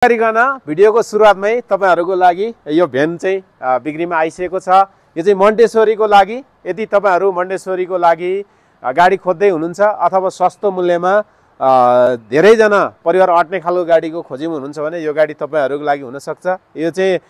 गरिकन भिडियोको सुरुवातमै तपाईहरुको लागि यो भ्यान चाहिँ बिक्रीमा आइसकेको छ। यो चाहिँ मन्टेश्वरीको लागि। यदि तपाईहरु मन्टेश्वरीको लागि गाडी खोज्दै हुनुहुन्छ अथवा सस्तो मूल्यमा धेरै जना परिवार अट्ने खालको गाडीको खोजिमा हुनुहुन्छ भने यो गाडी तपाईहरुको लागि हुन सक्छ। यो चाहिँ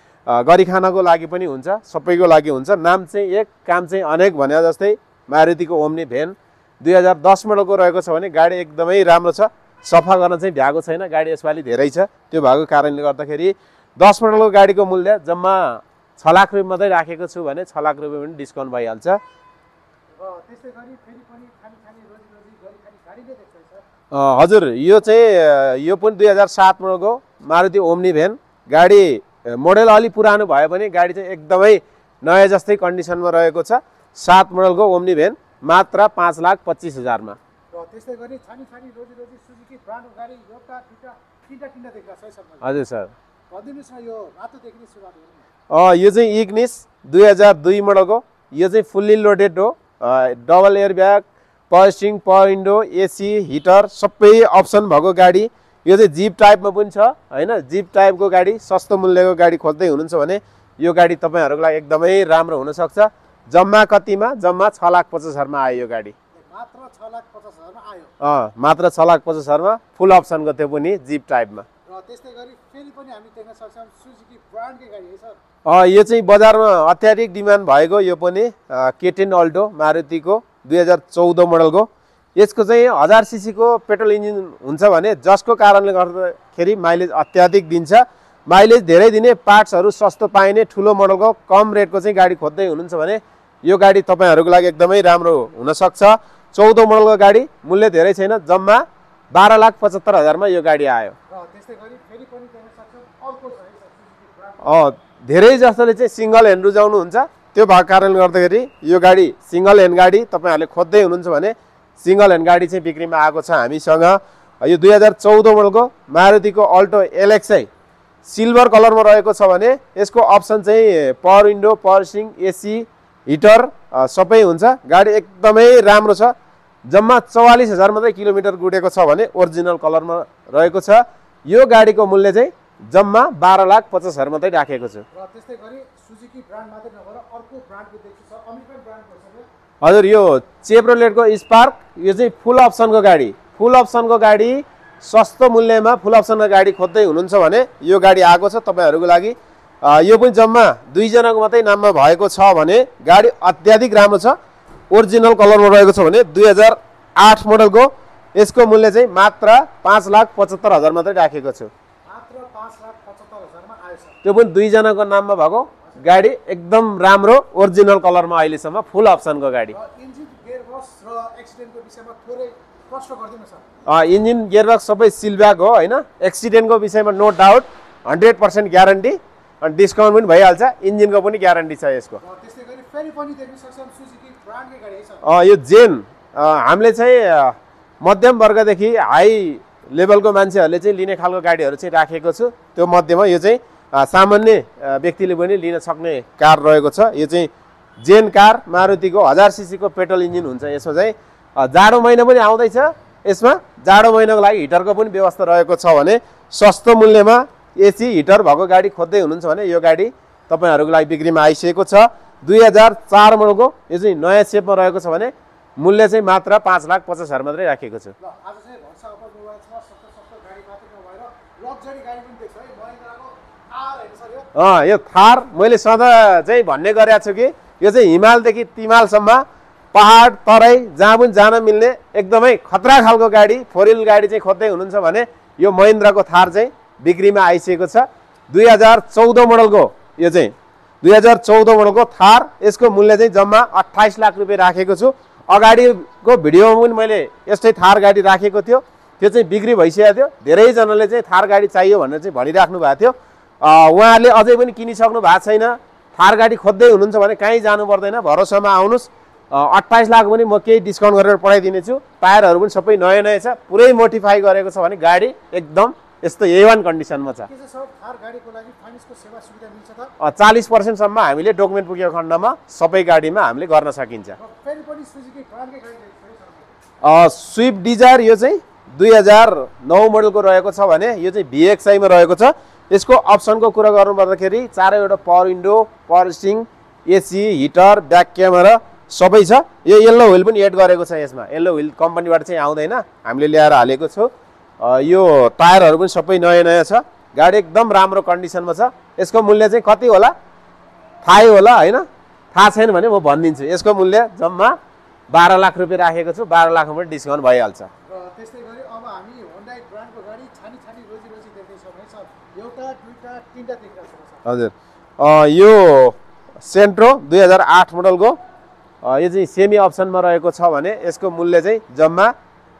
गरिखानको लागि पनि हुन्छ, सबैको लागि हुन्छ। नाम चाहिँ एक, काम चाहिँ अनेक भने जस्तै मारुतिको ओम्नी भ्यान 2010 मोडलको रहेको छ भने गाडी एकदमै राम्रो छ। सफा गर्न चाहिँ भ्याएको छैन, गाडी यसपालि धेरै छ। त्यो भएको कारणले गर्दाखेरि 10 मोडलको गाडीको मूल्य जम्मा 6 लाख रुपैयाँ मात्रै राखेको छु भने 6 लाख रुपैयाँ पनि डिस्काउन्ट भइहाल्छ। हजुर, यो चाहिँ यो पनि 2007 मोडलको मारुति ओम्नी भ्यान। गाडी मोडल अलि पुरानो भए पनि गाडी चाहिँ एकदमै नयाँ जस्तै कन्डिसनमा रहेको छ। 7 मोडलको ओम्नी भ्यान मात्र 5,25,000 मा। त्यसै गरी छानी रोजी सुजुकी ब्रान्डको गाडी एउटा दुईटा तीनटा देख्दा छ सर। हजुर सर, भनिदिनुस् न यो रातो देख्ने सुरुवात हो। यो चाहिँ इग्निस 2002 मोडलको। यो चाहिँ फुल्ली लोडेड हो। Double air bag, power steering, power window, AC, heater सबै अप्सन भएको गाडी। यो चाहिँ जिप टाइपमा पनि छ हैन। जिप टाइपको गाडी, सस्तो मूल्यको गाडी खोज्दै हुनुहुन्छ भने यो गाडी तपाईहरुको लागि एकदमै राम्रो हुन सक्छ। जम्मा कतिमा? जम्मा 6,50,000 मा आयो यो गाडी। मात्र 6,50,000 मा आयो। मात्र 6,50,000 मा फुल अप्सनको त्यो पनि जिप टाइपमा। र त्यस्तै गरी फेरि पनि हामी देख्न सक्छौं सुजुकी ब्रान्डकै गाडी है सर। यो चाहिँ बजारमा अत्याधिक डिमान्ड भएको यो पनि K10 अल्टो मारुतिको 2014 मोडलको। यसको चाहिँ 1000 सीसी को पेट्रोल इन्जिन हुन्छ भने जसको कारणले गर्दाखेरि माइलेज अत्याधिक दिन्छ। माइलेज धेरै दिने, पार्ट्सहरु सस्तो पाइने, ठुलो मोडलको कम रेटको चाहिँ गाडी खोज्दै हुनुहुन्छ भने यो गाडी तपाईहरुको लागि एकदमै राम्रो हुन सक्छ। 14 मोडलको गाडी, मूल्य धेरै छैन, जम्मा 12,75,000 मा यो गाडी आयो। त्यसै गरी फेरि पनि देख्न सक्छौं अर्को छ है सुजुकी ब्रान्ड। धेरै जस्तोले चाहिँ सिंगल ह्यान्ड रुजाउनु हुन्छ। त्यो भएको कारणले गर्दाखेरि यो गाडी सिंगल ह्यान्ड गाडी तपाईहरुले खोज्दै हुनुहुन्छ भने सिंगल ह्यान्ड गाडी चाहिँ बिक्रीमा आएको छ हामीसँग। यो 2014 मोडलको मारुतिको अल्टो LXi सिल्भर कलरमा रहेको छ भने यसको अप्सन चाहिँ power window, power steering, AC, heater सबै हुन्छ। गाडी एकदमै राम्रो छ। जम्मा 44,000 मात्रै किलोमिटर गुडेको छ भने ओरिजिनल कलरमा रहेको छ। यो गाडीको मूल्य चाहिँ जम्मा 12,50,000 मात्रै राखेको छु। र त्यस्तै गरी सुजुकी ब्रान्ड मात्रै नभएर अर्को ब्रान्डको देख्छु छ, अमेरिकन ब्रान्डको छ। हजुर, यो चेभ्रोलेटको स्पार्क। यो चाहिँ फुल अप्सनको गाडी। फुल अप्सनको गाडी सस्तो मूल्यमा फुल अप्सनको गाडी खोज्दै हुनुहुन्छ भने यो गाडी आएको छ तपाईहरुको लागि। यो पनि जम्मा 2 जनाको मात्रै नाममा भएको छ भने गाडी अत्याधिक राम्रो छ। ओरिजिनल कलरमा रहेको छ भने 2008 मोडलको। यसको मूल्य चाहिँ मात्र 5,75,000 मात्रै राखेको छु। मात्र 5,75,000 मा आयो सर। त्यो पनि 2 जनाको नाममा भएको गाडी, एकदम राम्रो ओरिजिनल कलरमा अहिलेसम्म फुल अप्सनको गाडी। इन्जिन, गियरबक्स र एक्सिडेन्टको विषयमा थोरै प्रश्न गर्दिनु सर। इन्जिन, गियरबक्स सबै सिलब्याग हो हैन। एक्सिडेन्टको विषयमा नो डाउट 100% ग्यारेन्टी, अनि डिस्काउन्ट पनि भइहाल्छ। इन्जिनको पनि ग्यारेन्टी छ यसको। त्यसै गरी फेरि पनि देख्न सक्छौं सुजुकी ब्रान्डकै गाडी है सर। यो जेन हामीले चाहिँ मध्यम वर्गदेखि हाई लेभलको मान्छेहरूले चाहिँ लिने खालको गाडीहरू चाहिँ राखेको छु। त्यो मध्येमा यो चाहिँ सामान्य व्यक्तिले पनि लिन सक्ने कार रहेको छ। यो चाहिँ जेन कार मारुतिको 1000 सीसी को पेट्रोल इन्जिन हुन्छ। यसमा चाहिँ जाडो महिना पनि आउँदैछ। यसमा जाडो महिनाको लागि हिटरको पनि व्यवस्था रहेको छ भने सस्तो मूल्यमा एसी हिटर भएको गाडी खोज्दै हुनुहुन्छ भने यो गाडी तपाईहरुको लागि बिक्रीमा आइसकेको छ। 2004 मोडलको। यो चाहिँ नयाँ सेपमा रहेको छ भने मूल्य चाहिँ मात्र 5,50,000 मात्रै राखेको छु। आज चाहिँ भर्सा अटोमोबाइल्समा सस्तो गाडी मात्रै नभएर लग्जरी गाडी पनि देख्छ है। महिन्द्राको थार हैन सर यो। यो थार मैले सधैँ चाहिँ भन्ने गरेको छु कि यो चाहिँ हिमालदेखि तिमालसम्म पहाड तराई जहाँ पनि जान मिल्ने एकदमै खतरा खालको गाडी, 4 व्हील गाडी चाहिँ खोज्दै हुनुहुन्छ भने यो महिन्द्राको थार चाहिँ बिक्रीमा आइसकेको छ। 2014 मोडलको। यो चाहिँ 2014 मोडलको थार। यसको मूल्य चाहिँ जम्मा 28 लाख रुपैयाँ राखेको छु। अगाडिको भिडियोमा पनि मैले यस्तै थार गाडी राखेको थियो, त्यो चाहिँ बिक्री भइसकेको थियो। धेरै जनाले चाहिँ थार गाडी चाहियो भनेर चाहिँ भनिराख्नु भएको थियो। उहाँहरूले अझै पनि किनिसक्नु भएको छैन। थार गाडी खोज्दै हुनुहुन्छ भने कहीँ जानु पर्दैन, भरोसामा आउनुस्। 28 लाख पनि म केही डिस्काउन्ट गरेर पठाइदिने छु। टायरहरू पनि सबै नयाँ नयाँ छ, पुरै मोडिफाई गरेको छ भने गाडी एकदम यस्तो A1 कन्डिसनमा छ। के छ सर थार गाडीको लागि फाइनान्सको सेवा सुविधा मिल्छ त? 40% सम्म हामीले डकुमेन्ट पुगेको खण्डमा सबै गाडीमा हामीले गर्न सकिन्छ। फेरि पनि सुजुकी ब्रान्डकै गाडी देख्छु है सर। Swift desire. यो चाहिँ 2009 मोडलको रहेको छ भने यो चाहिँ VXI मा रहेको छ। यसको अप्सनको कुरा गर्नु पर्दाखेरि चारैवटा power window, power steering, AC, heater, back camera सबै छ। यो येल्लो व्हिल पनि एड गरेको छ यसमा। येल्लो व्हिल कम्पनीबाट चाहिँ आउँदैन, हामीले ल्याएर हालेको छौँ। यो टायरहरू पनि सबै नयाँ नयाँ छ। गाडी एकदम राम्रो कन्डिसनमा छ। यसको मूल्य चाहिँ कति होला थाहै होला हैन? थाहा छैन भने म भनिदिन्छु। यसको मूल्य जम्मा 12 लाख रुपियाँ राखेको छु। 12 लाखमा पनि डिस्काउन्ट भइहाल्छ। त्यस्तै गरी अब हामी Hyundai ब्रान्डको गाडी छानी रोजी देख्दैछौँ है सर। एउटा, दुईटा, तीनटा देखिरहेको छ। हजुर, यो सेन्ट्रो 2008 मोडलको यो चाहिँ सेमी अप्सनमा रहेको छ भने यसको मूल्य चाहिँ जम्मा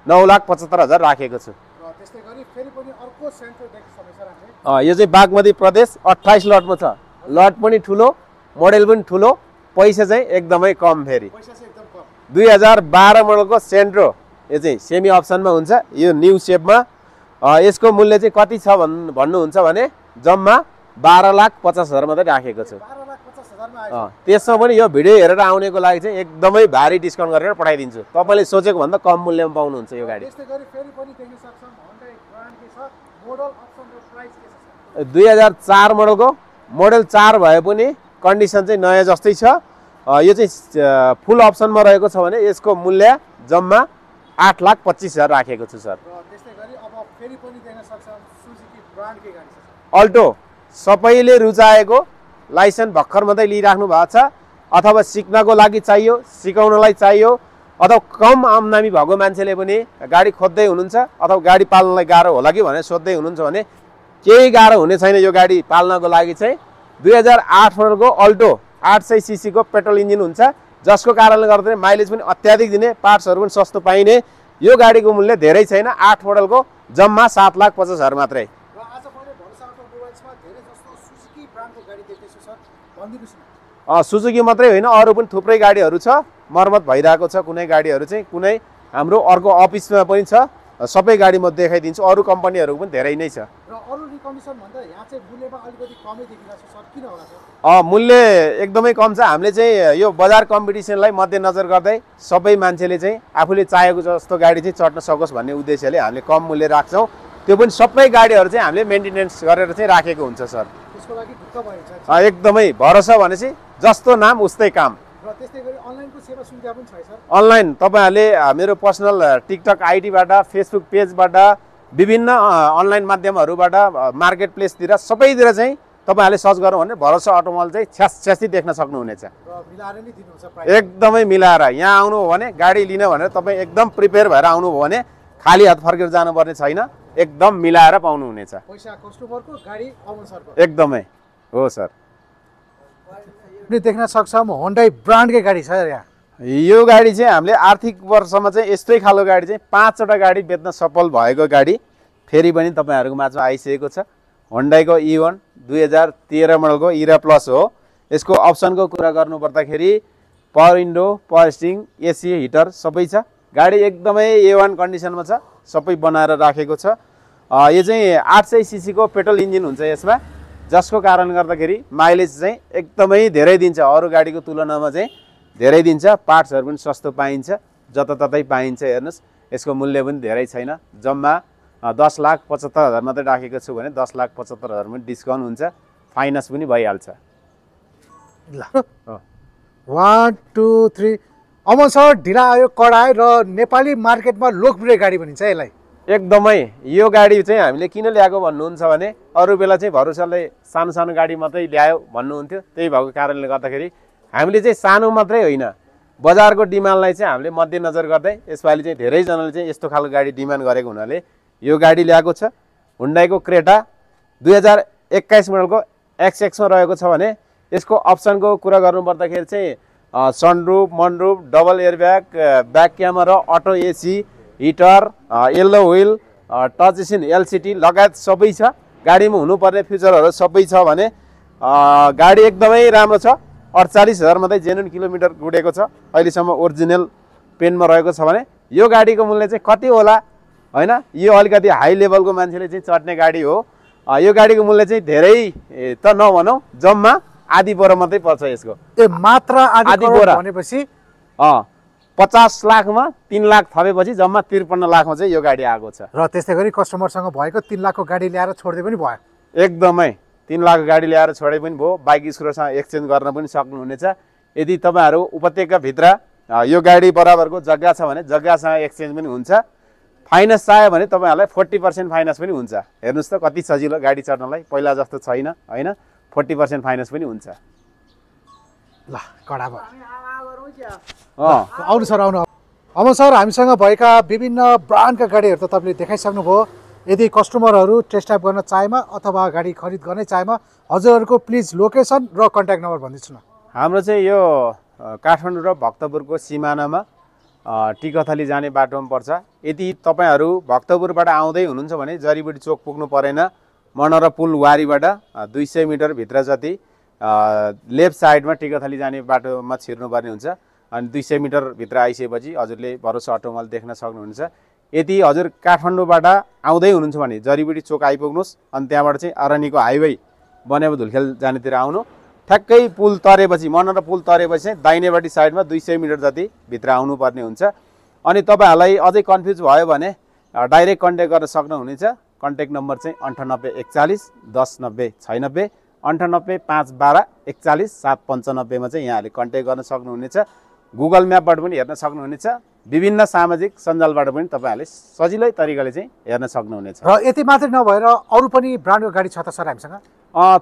9,75,000 राखेको छु। त्यस्तै गरी फेरि पनि अर्को सेन्ट्रो देख्छौँ सर हामीले। यो चाहिँ बागमती प्रदेश 28 लटमा छ। लट पनि ठुलो, मोडल पनि ठुलो, पैसा चाहिँ एकदमै कम। फेरि पैसा चाहिँ एकदम कम। 2012 मोडलको सेन्ट्रो यो चाहिँ सेमी अप्सनमा हुन्छ। यो न्यू सेपमा यसको मूल्य चाहिँ कति छ भन्नुहुन्छ भने जम्मा 12,50,000 मात्रै राखेको छु। 12,50,000 मा आयो। त्यसमा पनि यो भिडियो हेरेर आउनेको लागि चाहिँ एकदमै भारी डिस्काउन्ट गरेर पठाइदिन्छु। तपाईँले सोचेको भन्दा कम मूल्यमा पाउनुहुन्छ यो गाडी। त्यस्तै गरी फेरि पनि देख्न सक्छौँ Hyundai ब्रान्ड के छ, मोडल अप्सन र प्राइस के छ? 2004 मोडलको, मोडल 4 भए पनि कन्डिसन चाहिँ नयाँ जस्तै छ। यो चाहिँ फुल अप्सनमा रहेको छ भने यसको मूल्य जम्मा 8,25,000 राखेको छु सर। त्यस्तै गरी अब फेरि पनि देख्न सक्छौँ सुजुकी ब्रान्डकै गाडी छ। अल्टो सबैले रुचाएको, लाइसेन्स भर्खर मात्रै लिइराख्नु भएको छ अथवा सिक्नको लागि चाहियो, सिकाउनलाई चाहियो, अथवा कम आम्दानी भएको मान्छेले पनि गाडी खोज्दै हुनुहुन्छ अथवा गाडी पाल्नलाई गाह्रो होला कि भनेर सोध्दै हुनुहुन्छ भने केही गाह्रो हुने छैन। यो गाडी पाल्नको लागि चाहिँ 2008 मोडलको अल्टो 800 सीसी को पेट्रोल इन्जिन हुन्छ, जसको कारणले गर्दा माइलेज पनि अत्याधिक दिने, पार्ट्सहरू पनि सस्तो पाइने। यो गाडीको मूल्य धेरै छैन। 8 मोडलको जम्मा 7,50,000 मात्रै। र आज मैले भरोसा अटोमोबाइल्समा धेरै जस्तो सुजुकी ब्रान्डको गाडी देख्दैछु सर, भनिदिनुहोस् न। सुजुकी मात्रै होइन, अरू पनि थुप्रै गाडीहरू छ। मर्मत भइरहेको छ कुनै गाडीहरू चाहिँ, कुनै हाम्रो अर्को अफिसमा पनि छ। सबै गाडी म देखाइदिन्छु। अरू कम्पनीहरू पनि धेरै नै छ। र अरू रिकन्डिसन भन्दा यहाँ चाहिँ मूल्यमा अलिकति कमै देखिरहेको छ सर, किन होला सर? मूल्य एकदमै कम छ। हामीले चाहिँ यो बजार कम्पिटिसनलाई मध्यनजर गर्दै सबै मान्छेले चाहिँ आफूले चाहेको जस्तो गाडी चाहिँ चढ्न सकोस् भन्ने उद्देश्यले हामीले कम मूल्य राख्छौँ। त्यो पनि सबै गाडीहरू चाहिँ हामीले मेन्टेनेन्स गरेर चाहिँ राखेको हुन्छ सर। त्यसको लागि ढुक्क भइन्छ। एकदमै भरोसा भनेपछि जस्तो नाम उस्तै काम। र त्यस्तै गरी अनलाइनको सेवा सुविधा पनि छ है सर? अनलाइन तपाईँहरूले मेरो पर्सनल टिकटक आइडीबाट, फेसबुक पेजबाट, विभिन्न अनलाइन माध्यमहरूबाट, मार्केट प्लेसतिर सबैतिर चाहिँ तपाईँहरूले सर्च गर्नु भने भरोसा अटोमोबाइल चाहिँ छ्यासी देख्न सक्नुहुनेछ। एकदमै मिलाएर यहाँ आउनु हो भने गाडी लिन भनेर तपाईँ एकदम प्रिपेयर भएर आउनुभयो भने खाली हात फर्केर जानुपर्ने छैन। एकदम मिलाएर पाउनुहुनेछ। पैसा कस्टमरको, गाडी अवसरको। एकदमै हो सर। देख्न सक्छौँ Hyundai ब्रान्डकै गाडी छ यहाँ। यो गाडी चाहिँ हामीले आर्थिक वर्षमा चाहिँ यस्तै खालको गाडी चाहिँ 5वटा गाडी बेच्न सफल भएको गाडी फेरि पनि तपाईँहरूको माझमा आइसकेको छ। Hyundai को E1 2013 मोडलको इरा प्लस हो। यसको अप्सनको कुरा गर्नु पर्दाखेरि power window, power steering, AC, heater सबै छ। गाडी एकदमै A1 कन्डिसनमा छ, सबै बनाएर राखेको छ। यो चाहिँ 800 सीसी को पेट्रोल इन्जिन हुन्छ यसमा, जसको कारणले गर्दाखेरि माइलेज चाहिँ एकदमै धेरै दिन्छ। अरू गाडीको तुलनामा चाहिँ धेरै दिन्छ। पार्ट्सहरू पनि सस्तो पाइन्छ, जताततै पाइन्छ। हेर्नुहोस्, यसको मूल्य पनि धेरै छैन। जम्मा 10,75,000 मात्रै राखेको छु भने 10,75,000 मा डिस्काउन्ट हुन्छ, फाइनान्स पनि भइहाल्छ। ल 1 2 3 अमन सर ढिला आयो, कडायो र नेपाली मार्केटमा लोकप्रिय गाडी भनिन्छ यसलाई। एकदमै यो गाडी चाहिँ हामीले किन ल्याएको भन्नुहुन्छ भने अरू बेला चाहिँ भरोसाले सानो सानो गाडी मात्रै ल्यायो भन्नुहुन्थ्यो। त्यही भएको कारणले गर्दाखेरि हामीले चाहिँ सानो मात्रै होइन, बजारको डिमान्डलाई चाहिँ हामीले मध्यनजर गर्दै यसपालि चाहिँ धेरैजनाले चाहिँ यस्तो खालको गाडी डिमान्ड गरेको हुनाले यो गाडी ल्याएको छ। Hyundai को क्रेटा 2021 मोडलको XX मा रहेको छ भने यसको अप्सनको कुरा गर्नु पर्दाखेरि चाहिँ sunroof, moonroof, double airbag, back camera, auto AC, heater, yellow wheel, touch screen LCD लगायत सबै छ। गाडीमा हुनुपर्ने फिचरहरू सबै छ भने गाडी एकदमै राम्रो छ। 48,000 मात्रै जेन्युन किलोमिटर गुडेको छ अहिलेसम्म। ओरिजिनल पेनमा रहेको छ भने यो गाडीको मूल्य चाहिँ कति होला हैन? यो अलिकति हाई लेभलको मान्छेले चाहिँ चढ्ने गाडी हो। यो गाडीको मूल्य चाहिँ धेरै त नभनौँ, जम्मा आधी बोरा मात्रै पर्छ यसको। मात्र आधी बोरा भनेपछि 50 लाखमा 3 लाख थपेपछि जम्मा 53 लाखमा चाहिँ यो गाडी आएको छ। र त्यस्तै गरी कस्टमरसँग भएको 3 लाखको गाडी ल्याएर छोड्दै पनि भयो। एकदमै 3 लाखको गाडी ल्याएर छोडे पनि भयो। बाइक स्कुटरसँग एक्सचेन्ज गर्न पनि सक्नुहुनेछ। यदि तपाईँहरू उपत्यकाभित्र यो गाडी बराबरको जग्गा छ भने जग्गासँग एक्सचेन्ज पनि हुन्छ। फाइनेन्स चाहियो भने तपाईँहरूलाई 40% फाइनेन्स पनि हुन्छ। हेर्नुहोस् त कति सजिलो गाडी चढ्नलाई, पहिला जस्तो छैन होइन। 40% फाइनेन्स पनि हुन्छ। ल कडा भयो। आउनु सर आउनु। अमन सर हामीसँग भएका विभिन्न ब्रान्डका गाडीहरू त तपाईँले देखाइसक्नुभयो। यदि कस्टमरहरू टेस्ट ड्राइभ गर्न चाहेमा अथवा गाडी खरिद गर्नै चाहेमा हजुरहरूको प्लिज लोकेसन र कन्ट्याक्ट नम्बर भनिदिनुहोस् न। हाम्रो चाहिँ यो काठमाडौँ र भक्तपुरको सिमानामा टिकथली जाने बाटोमा पर्छ। यदि तपाईँहरू भक्तपुरबाट आउँदै हुनुहुन्छ भने जरीबुटी चोक पुग्नु परेन। मनर पुल वारीबाट 200 मिटर भित्र जति लेफ्ट साइडमा टिकथली जाने बाटोमा छिर्नुपर्ने हुन्छ। अनि 200 मिटर भित्र आइसकेपछि हजुरले भरोसा अटोमल देख्न सक्नुहुन्छ। यदि हजुर काठमाडौँबाट आउँदै हुनुहुन्छ भने जरीबुटी चोक आइपुग्नुहोस्। अनि त्यहाँबाट चाहिँ अरनीको हाइवे बनेपा धुलखेल जानेतिर आउनु। ठ्याक्कै पुल तरेपछि मनर पुल तरेपछि चाहिँ दाहिनेपट्टि साइडमा 200 मिटर जति भित्र आउनुपर्ने हुन्छ। अनि तपाईँहरूलाई अझै कन्फ्युज भयो भने डाइरेक्ट कन्ट्याक्ट गर्न सक्नुहुनेछ। कन्ट्याक्ट नम्बर चाहिँ 9841 1090 96 98 512 41 795 मा चाहिँ यहाँहरूले कन्ट्याक्ट गर्न सक्नुहुनेछ। गुगल म्यापबाट पनि हेर्न सक्नुहुनेछ। विभिन्न सामाजिक सञ्जालबाट पनि तपाईँहरूले सजिलै तरिकाले चाहिँ हेर्न सक्नुहुनेछ। र यति मात्रै नभएर अरू पनि ब्रान्डको गाडी छ त सर हामीसँग?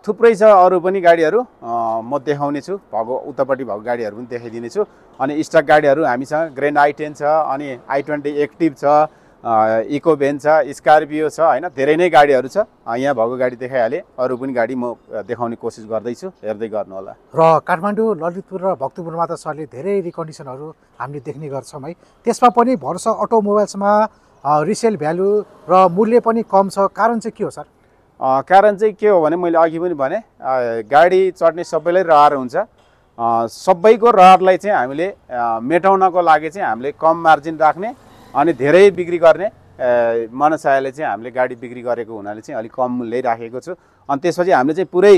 थुप्रै छ अरू पनि गाडीहरू म देखाउने छु। भएको उतापट्टि भएको गाडीहरू पनि देखाइदिनेछु। अनि स्टक गाडीहरू हामीसँग ग्रेन्ड i10 छ, अनि i20 एक्टिभ छ, इको भेन छ, स्कर्पियो छ होइन। धेरै नै गाडीहरू छ। यहाँ भएको गाडी देखाइहालेँ। अरू पनि गाडी म देखाउने कोसिस गर्दैछु, हेर्दै गर्नु होला। र काठमाडौँ, ललितपुर र भक्तपुरमा त सरले धेरै रिकन्डिसनहरू हामीले देख्ने गर्छौँ है। त्यसमा पनि भरोसा अटोमोबाइल्समा रिसेल भ्यालु र मूल्य पनि कम छ। कारण चाहिँ के हो सर? कारण चाहिँ के हो भने मैले अघि पनि भने गाडी चढ्ने सबैलाई रहर हुन्छ। सबैको रहरलाई चाहिँ हामीले मेटाउनको लागि चाहिँ हामीले कम मार्जिन राख्ने अनि धेरै बिक्री गर्ने मनसायले चाहिँ हामीले गाडी बिक्री गरेको हुनाले चाहिँ अलिक कम मूल्य राखेको छु। अनि त्यसपछि हामीले चाहिँ पुरै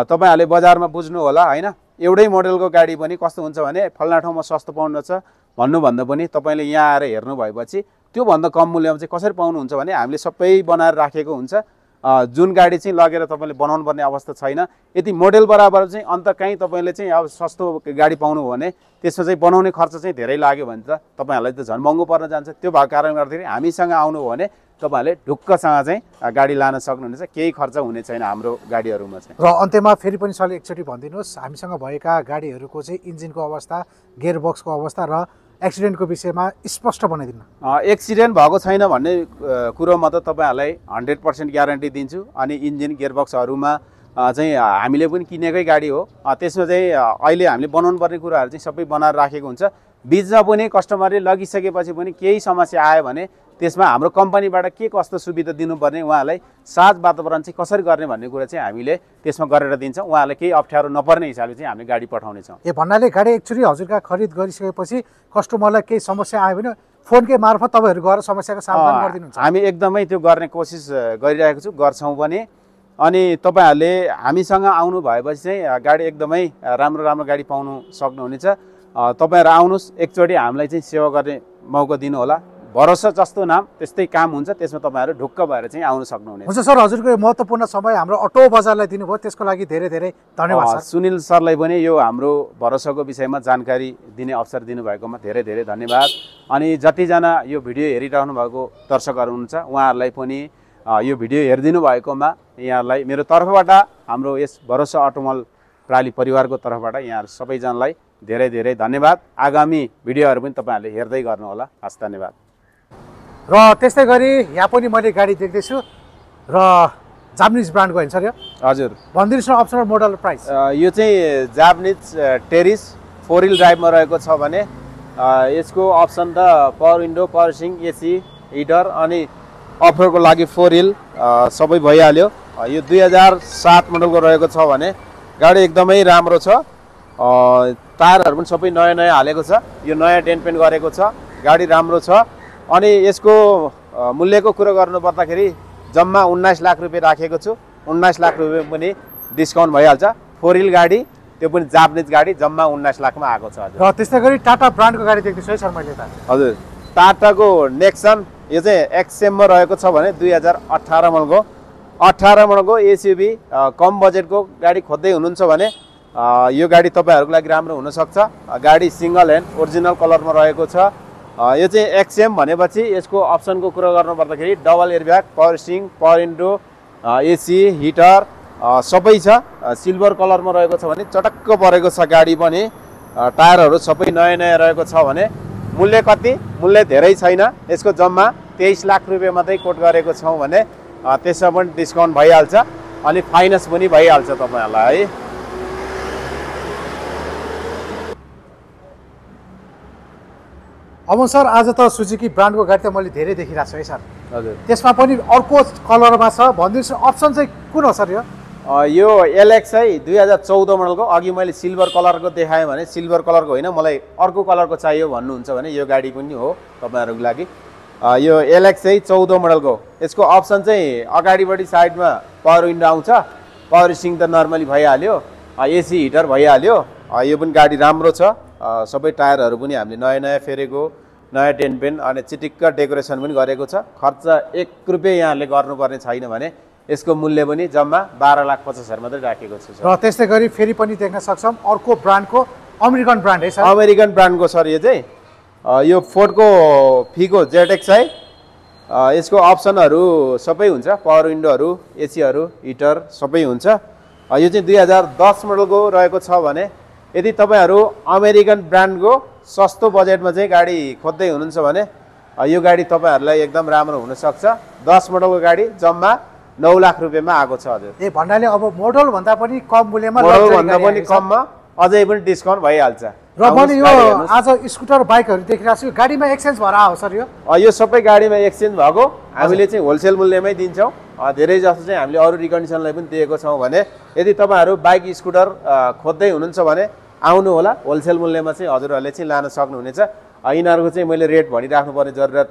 तपाईँहरूले बजारमा बुझ्नु होला होइन। एउटै मोडलको गाडी पनि कस्तो हुन्छ भने फल्ना ठाउँमा सस्तो पाउनुहुन्छ भन्नुभन्दा पनि तपाईँले यहाँ आएर हेर्नु भएपछि त्योभन्दा कम मूल्यमा चाहिँ कसरी पाउनुहुन्छ भने हामीले सबै बनाएर राखेको हुन्छ। जुन गाडी चाहिँ लगेर तपाईँले बनाउनु पर्ने अवस्था छैन। यदि मोडल बराबर चाहिँ अन्त कहीँ तपाईँले चाहिँ अब सस्तो गाडी पाउनु हो भने त्यसमा चाहिँ बनाउने खर्च चाहिँ धेरै लाग्यो भने त तपाईँहरूलाई त झन् महँगो पर्न जान्छ। त्यो भएको कारणले गर्दाखेरि हामीसँग आउनु हो भने तपाईँहरूले ढुक्कसँग चाहिँ गाडी लान सक्नुहुनेछ। केही खर्च हुने छैन हाम्रो गाडीहरूमा चाहिँ। र अन्त्यमा फेरि पनि सरले एकचोटि भनिदिनुहोस् हामीसँग भएका गाडीहरूको चाहिँ इन्जिनको अवस्था, गियरबक्सको अवस्था र एक्सिडेन्टको विषयमा स्पष्ट बनाइदिनु। एक्सिडेन्ट भएको छैन भन्ने कुरोमा त तपाईँहरूलाई 100% ग्यारेन्टी दिन्छु। अनि इन्जिन गियरबक्सहरूमा चाहिँ हामीले पनि किनेकै गाडी हो। त्यसमा चाहिँ अहिले हामीले बनाउनु पर्ने कुराहरू चाहिँ सबै बनाएर राखेको हुन्छ। बिचमा पनि कस्टमरले लगिसकेपछि पनि केही समस्या आयो भने त्यसमा हाम्रो कम्पनीबाट के कस्तो सुविधा दिनुपर्ने, उहाँलाई साझ वातावरण चाहिँ कसरी गर्ने भन्ने कुरा चाहिँ हामीले त्यसमा गरेर दिन्छौँ। उहाँलाई केही अप्ठ्यारो नपर्ने हिसाबले चाहिँ हामीले गाडी पठाउनेछौँ। भन्नाले गाडी एक्चुअली हजुरका खरिद गरिसकेपछि कस्टमरलाई केही समस्या आयो भने फोनकै मार्फत तपाईँहरू गएर समस्याको समाधान गरिदिनुहुन्छ? हामी एकदमै त्यो गर्ने कोसिस गरिरहेको छु, गर्छौँ पनि। अनि तपाईँहरूले हामीसँग आउनु भएपछि चाहिँ गाडी एकदमै राम्रो राम्रो गाडी पाउनु सक्नुहुनेछ। तपाईँहरू आउनुहोस्, एकचोटि हामीलाई चाहिँ सेवा गर्ने मौका दिनु होला। भरोसा जस्तो नाम त्यस्तै काम हुन्छ। त्यसमा तपाईँहरू ढुक्क भएर चाहिँ आउन सक्नुहुनेछ। हुन्छ सर, हजुरको महत्त्वपूर्ण समय हाम्रो अटो बजारलाई दिनुभयो, त्यसको लागि धेरै धेरै धन्यवाद। सुनिल सरलाई पनि यो हाम्रो भरोसाको विषयमा जानकारी दिने अवसर दिनुभएकोमा धेरै धेरै धन्यवाद। अनि जतिजना यो भिडियो हेरिरहनु भएको दर्शकहरू हुनुहुन्छ उहाँहरूलाई पनि यो भिडियो हेरिदिनु भएकोमा यहाँहरूलाई मेरो तर्फबाट, हाम्रो यस भरोसा अटोमल प्राली परिवारको तर्फबाट यहाँहरू सबैजनालाई धेरै धेरै धन्यवाद। आगामी भिडियोहरू पनि तपाईँहरूले हेर्दै गर्नुहोला। हस्, धन्यवाद। र त्यस्तै गरी यहाँ पनि मैले गाडी देख्दैछु र जापानिज ब्रान्डको होइन सर यो? हजुर, भनिदिनुहोस् न अप्सनल मोडल प्राइस। यो चाहिँ जापानिज टेरिस 4 व्हिल ड्राइभमा रहेको छ भने यसको अप्सन त पावर विन्डो, पावर सिङ, एसी, हिटर अनि अफरोडको लागि 4 व्हिल सबै भइहाल्यो। यो 2007 मोडलको रहेको छ भने गाडी एकदमै राम्रो छ। टायरहरू पनि सबै नयाँ नयाँ हालेको छ। यो नयाँ डेन्ट पेन्ट गरेको छ। गाडी राम्रो छ। अनि यसको मूल्यको कुरो गर्नुपर्दाखेरि जम्मा 19 लाख रुपियाँ राखेको छु। 19 लाख रुपियाँ पनि डिस्काउन्ट भइहाल्छ। 4 व्हिल गाडी त्यो पनि जापानिज गाडी जम्मा 19 लाखमा आएको छ हजुर। र त्यस्तै गरी टाटा ब्रान्डको गाडी देख्दैछु है सर मैले त। हजुर टाटाको नेक्सन यो चाहिँ एक्सएममा रहेको छ भने 2018 मोडलको 18 मोडलको एसयुभी कम बजेटको गाडी खोज्दै हुनुहुन्छ भने यो गाडी तपाईँहरूको लागि राम्रो हुनसक्छ। गाडी सिङ्गल ह्यान्ड ओरिजिनल कलरमा रहेको छ। यो चाहिँ एक्सएम भनेपछि यसको अप्सनको कुरा गर्नुपर्दाखेरि double airbag, power steering, power window, AC, heater सबै छ। सिल्भर कलरमा रहेको छ भने चटक्क परेको छ गाडी पनि। टायरहरू सबै नयाँ नयाँ रहेको छ भने मूल्य कति? मूल्य धेरै छैन। यसको जम्मा 23 लाख रुपियाँ मात्रै कोट गरेको छौँ भने त्यसमा पनि डिस्काउन्ट भइहाल्छ अनि फाइनेन्स पनि भइहाल्छ तपाईँहरूलाई है। अब सर आज त सुजुकी ब्रान्डको गाडी त मैले धेरै देखिरहेको छु है सर। हजुर त्यसमा पनि अर्को कलरमा छ भनिदिनुहोस्, अप्सन चाहिँ कुन हो सर यो? यो एलएक्स है 2014 मोडलको। अघि मैले सिल्भर कलरको देखाएँ भने सिल्भर कलरको होइन, मलाई अर्को कलरको चाहियो भन्नुहुन्छ भने यो गाडी पनि हो तपाईँहरूको लागि। यो एलएक्स है 14 मोडलको। यसको अप्सन चाहिँ अगाडिपट्टि साइडमा पावर विन्डो आउँछ, पावर स्टियरिङ त नर्मली भइहाल्यो, एसी हिटर भइहाल्यो। यो पनि गाडी राम्रो छ। सबै टायरहरू पनि हामीले नयाँ नयाँ फेरेको, नयाँ टेन पेन अनि चिटिक्क डेकोरेसन पनि गरेको छ। खर्च 1 रुपियाँ यहाँले गर्नुपर्ने छैन भने यसको मूल्य पनि जम्मा 12,50,000 मात्रै राखेको छ। र त्यस्तै गरी फेरि पनि देख्न सक्छौँ अर्को ब्रान्डको अमेरिकन ब्रान्ड है सर। अमेरिकन ब्रान्डको सर यो चाहिँ यो फोर्डको फिगो जेडएक्स है। यसको अप्सनहरू सबै हुन्छ, पावर विन्डोहरू, एसीहरू, हिटर सबै हुन्छ। यो चाहिँ 2010 मोडलको रहेको छ भने यदि तपाईँहरू अमेरिकन ब्रान्डको सस्तो बजेटमा चाहिँ गाडी खोज्दै हुनुहुन्छ भने यो गाडी तपाईँहरूलाई एकदम राम्रो हुनसक्छ। 10 मोडलको गाडी जम्मा 9 लाख रुपियाँमा आएको छ हजुर। ए भन्नाले अब मोडल भन्दा पनि कम मूल्यमा, मोडल भन्दा पनि कममा अझै पनि डिस्काउन्ट भइहाल्छ। र मैले यो आज स्कुटर बाइकहरू देखिरहेको छु, गाडीमा एक्सचेन्ज भएर आयो सर यो? यो सबै गाडीमा एक्सचेन्ज भएको। हामीले चाहिँ होलसेल मूल्यमै दिन्छौँ। धेरै जस्तो चाहिँ हामीले अरू रिकन्डिसनलाई पनि दिएको छौँ भने यदि तपाईँहरू बाइक स्कुटर खोज्दै हुनुहुन्छ भने आउनु होला। होलसेल मूल्यमा चाहिँ हजुरहरूले चाहिँ लान सक्नुहुनेछ। यिनीहरूको चाहिँ मैले रेट भनिराख्नु पर्ने जरुरत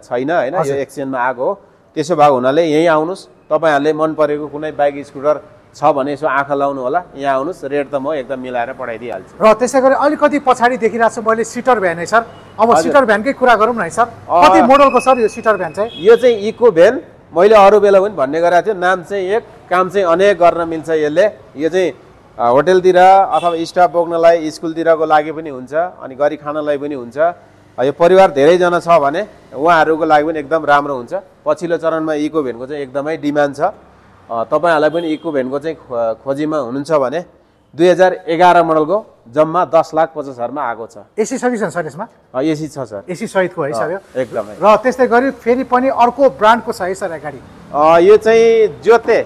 छैन होइन, यो एक्सचेन्जमा आएको हो। त्यसो भएको हुनाले यहीँ आउनुहोस्। तपाईँहरूले मन परेको कुनै बाइक स्कुटर छ भने यसो आँखा लाउनु होला, यहाँ आउनुहोस्। रेट त म एकदम मिलाएर पठाइदिइहाल्छु। र त्यसै गरी अलिकति पछाडि देखिरहेको छु मैले सिटर भ्यान है सर। अब सिटर भ्यानकै कुरा गरौँ न है सर। कति मोडलको सर यो सिटर भ्यान चाहिँ? यो चाहिँ इको भ्यान। मैले अरू बेला पनि भन्ने गरेको थिएँ, नाम चाहिँ एक, काम चाहिँ अनेक गर्न मिल्छ यसले। यो चाहिँ होटेलतिर अथवा स्टाफ बोक्नलाई, स्कुलतिरको लागि पनि हुन्छ अनि गरी खानलाई पनि हुन्छ। यो परिवार धेरैजना छ भने उहाँहरूको लागि पनि एकदम राम्रो हुन्छ। पछिल्लो चरणमा इको भ्यानको चाहिँ एकदमै डिमान्ड छ। तपाईँहरूलाई पनि इको भ्यानको चाहिँ खोजीमा हुनुहुन्छ भने 2011 मोडलको जम्मा 10,50,000 आएको छ। एसी सकिन्छ सर यसमा? एसी छ सर, एसी सहितको है सर यो एकदमै। र त्यस्तै गरी फेरि पनि अर्को ब्रान्डको छ है सर गाडी? यो चाहिँ जोते।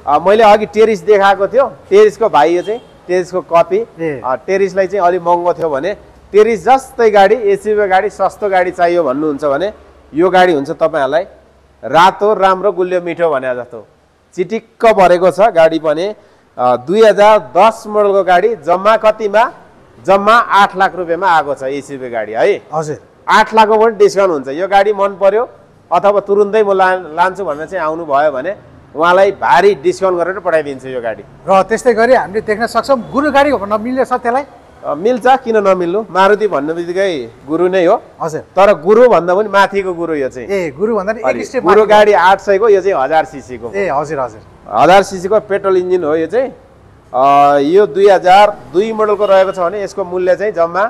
मैले अघि टेरिस देखाएको थियो, टेरिसको भाइ यो चाहिँ टेरिसको कपी। टेरिसलाई चाहिँ अलिक महँगो थियो भने टेरिस जस्तै गाडी, एसयुभी गाडी, सस्तो गाडी चाहियो भन्नुहुन्छ भने यो गाडी हुन्छ तपाईँहरूलाई। रातो राम्रो गुलियो मिठो भने जस्तो चिटिक्क परेको छ गाडी पनि। 2010 मोडलको गाडी जम्मा कतिमा? जम्मा 8 लाख रुपियाँमा आएको छ एसयुभी गाडी है हजुर। 8 लाखको पनि डिस्काउन्ट हुन्छ। यो गाडी मन पर्यो अथवा तुरुन्तै म लान्छु भनेर चाहिँ आउनु भयो भने उहाँलाई भारी डिस्काउन्ट गरेर पठाइदिन्छ यो गाडी। र त्यस्तै गरी हामीले देख्न सक्छौँ गुरु गाडी भन्न मिल्ने छ त्यसलाई? मिल्छ, किन नमिल्नु। मारुति भन्ने बित्तिकै गुरु नै हो हजुर। तर गुरु भन्दा पनि माथिको गुरु यो चाहिँ। ए गुरु भन्दा नि एक स्टेप गुरु गाडी 800 को, यो चाहिँ 1000 सीसी को। ए हजुर हजुर, 1000 सीसी को पेट्रोल इन्जिन हो यो चाहिँ। यो 2002 मोडलको रहेको छ भने यसको मूल्य चाहिँ जम्मा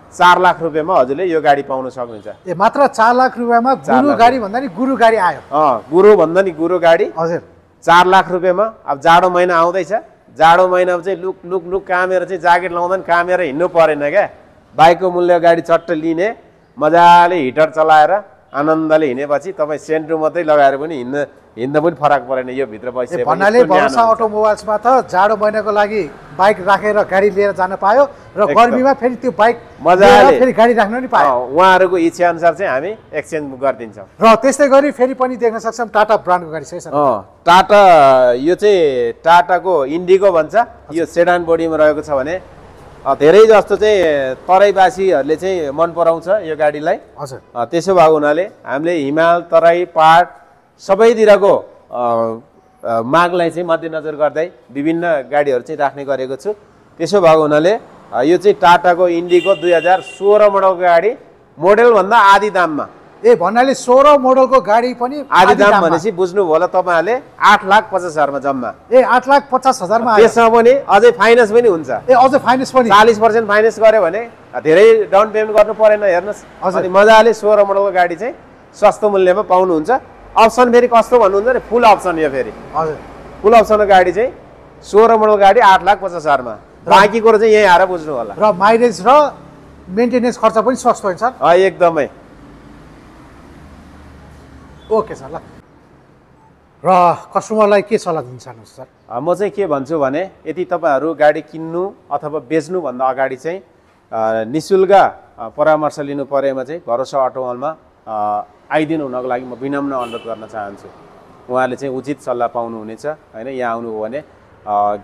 4 लाख रुपियाँमा हजुरले यो गाडी पाउन सक्नुहुन्छ। ए मात्र 4 लाख रुपियाँमा गुरु गाडी भन्दा नि गुरु गाडी आयो? गुरु भन्दा नि गुरु गाडी हजुर 4 लाख रुपियाँमा। अब जाडो महिना आउँदैछ, जाडो महिनामा चाहिँ लुक लुक लुक कामेर चाहिँ ज्याकेट लाउँदा नि कामेर हिँड्नु परेन क्या। बाइकको मूल्य गाडी चट्ट लिने, मजाले हिटर चलाएर आनन्दले हिँडेपछि तपाईँ सेन्ट्रो मात्रै लगाएर पनि हिँड्न पनि फरक परेन यो भित्र बसिसकेपछि। भन्नाले भरोसा अटोमोबाइल्समा त जाडो महिनाको लागि बाइक राखेर गाडी लिएर जान पायो र गर्मीमा फेरि त्यो बाइक मजाले फेरि गाडी राख्न पनि पायो। उहाँहरूको इच्छा अनुसार चाहिँ हामी एक्सचेन्ज गरिदिन्छौँ। र त्यस्तै गरी फेरि पनि देख्न सक्छौँ टाटा ब्रान्डको गाडी छ सर। टाटा यो चाहिँ टाटाको इन्डिगो भन्छ। यो सेडान बोडीमा रहेको छ भने धेरै जस्तो चाहिँ तराईवासीहरूले चाहिँ मन पराउँछ यो गाडीलाई हजुर। त्यसो भएको हुनाले हामीले हिमाल, तराई, पहाड सबैतिरको मागलाई चाहिँ मध्यनजर गर्दै विभिन्न गाडीहरू चाहिँ राख्ने गरेको छु। त्यसो भएको हुनाले यो चाहिँ टाटाको इन्डिको 2016 मोडलको गाडी, मोडलभन्दा आधी दाममा। ए भन्नाले 16 मोडलको गाडी पनि आधी दाम भनेपछि बुझ्नुभयो होला तपाईँहरूले 8,50,000 मा जम्मा। ए 8,50,000 मा त्यसमा पनि अझै फाइनेन्स पनि हुन्छ। ए अझै फाइनेन्स पनि 40% फाइनेन्स गर्यो भने धेरै डाउन पेमेन्ट गर्नु परेन। हेर्नुहोस्, अनि मजाले 16 मोडलको गाडी चाहिँ सस्तो मूल्यमा पाउनुहुन्छ। अप्सन फेरि कस्तो भन्नुहुन्छ भने फुल अप्सन, यो फेरि हजुर फुल अप्सनको गाडी चाहिँ 16 मोडल गाडी 8,50,000 मा। बाँकी कुरो चाहिँ यही आएर बुझ्नु होला। र माइलेज र मेन्टेनेन्स खर्च पनि सस्तो हुन्छ। एकदमै ओके सर। ल र कस्टमरलाई के सल्लाह दिन चाहनुहुन्छ सर? म चाहिँ के भन्छु भने यदि तपाईँहरू गाडी किन्नु अथवा बेच्नुभन्दा अगाडि चाहिँ निशुल्क परामर्श लिनु परेमा चाहिँ भरोसा अटो मलमा आइदिनु हुनको लागि म विनम्र अनुरोध गर्न चाहन्छु। उहाँले चाहिँ उचित सल्लाह पाउनुहुनेछ होइन। यहाँ आउनुभयो भने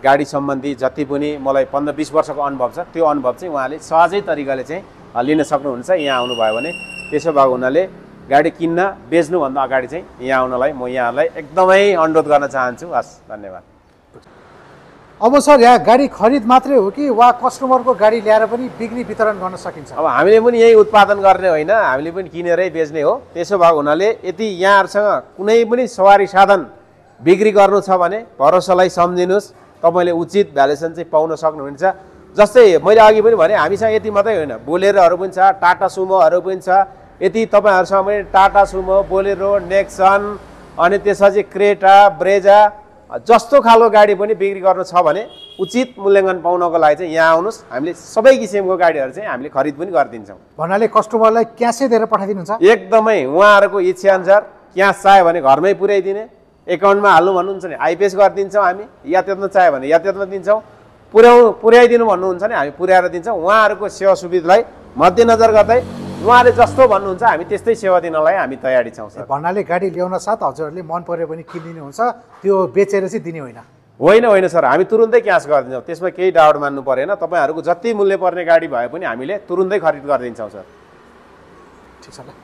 गाडी सम्बन्धी जति पनि मलाई 15-20 वर्षको अनुभव छ, त्यो अनुभव चाहिँ उहाँले सहजै तरिकाले चाहिँ लिन सक्नुहुन्छ यहाँ आउनुभयो भने। त्यसो भएको हुनाले गाडी किन्न बेच्नुभन्दा अगाडि चाहिँ यहाँ आउनलाई म यहाँलाई एकदमै अनुरोध गर्न चाहन्छु। हस्, धन्यवाद। अब सर यहाँ गाडी खरिद मात्रै हो कि वा कस्टमरको गाडी ल्याएर पनि बिक्री वितरण गर्न सकिन्छ? अब हामीले पनि यही उत्पादन गर्ने होइन, हामीले पनि किनेरै बेच्ने हो। त्यसो भएको हुनाले यदि यहाँहरूसँग कुनै पनि सवारी साधन बिक्री गर्नु छ भने भरोसालाई सम्झिनुहोस्, तपाईँले उचित भ्यालुएसन चाहिँ पाउन सक्नुहुन्छ। जस्तै मैले अघि पनि भने हामीसँग यति मात्रै होइन, बोलेरोहरू पनि छ, टाटा सुमोहरू पनि छ। यदि तपाईँहरूसँग पनि टाटा सुमो, बोलेरो, नेक्सन अनि त्यसपछि क्रेटा, ब्रेजा जस्तो खालको गाडी पनि बिक्री गर्नु छ भने उचित मूल्याङ्कन पाउनको लागि चाहिँ यहाँ आउनुहोस्। हामीले सबै किसिमको गाडीहरू चाहिँ हामीले खरिद पनि गरिदिन्छौँ। भन्नाले कस्टमरलाई क्यासै दिएर पठाइदिनुहुन्छ? एकदमै उहाँहरूको इच्छा अनुसार क्यास चाह्यो भने घरमै पुर्याइदिने, एकाउन्टमा हाल्नु भन्नुहुन्छ भने आइपिएस गरिदिन्छौँ हामी, यातायातमा चाह्यो भने यातायातमा दिन्छौँ, पुर्याइदिनु भन्नुहुन्छ भने हामी पुर्याएर दिन्छौँ। उहाँहरूको सेवा सुविधालाई मध्यनजर गर्दै उहाँले जस्तो भन्नुहुन्छ हामी त्यस्तै सेवा दिनलाई हामी तयारी छौँ सर। भन्नाले गाडी ल्याउन साथ हजुरहरूले मन पर्यो भने किनिदिनुहुन्छ, त्यो बेचेर चाहिँ दिने होइन? होइन सर, हामी तुरुन्तै क्यास गरिदिन्छौँ, त्यसमा केही डाउट मान्नु परेन। तपाईँहरूको जति मूल्य पर्ने गाडी भए पनि हामीले तुरुन्तै खरिद गरिदिन्छौँ सर। ठिक छ ल।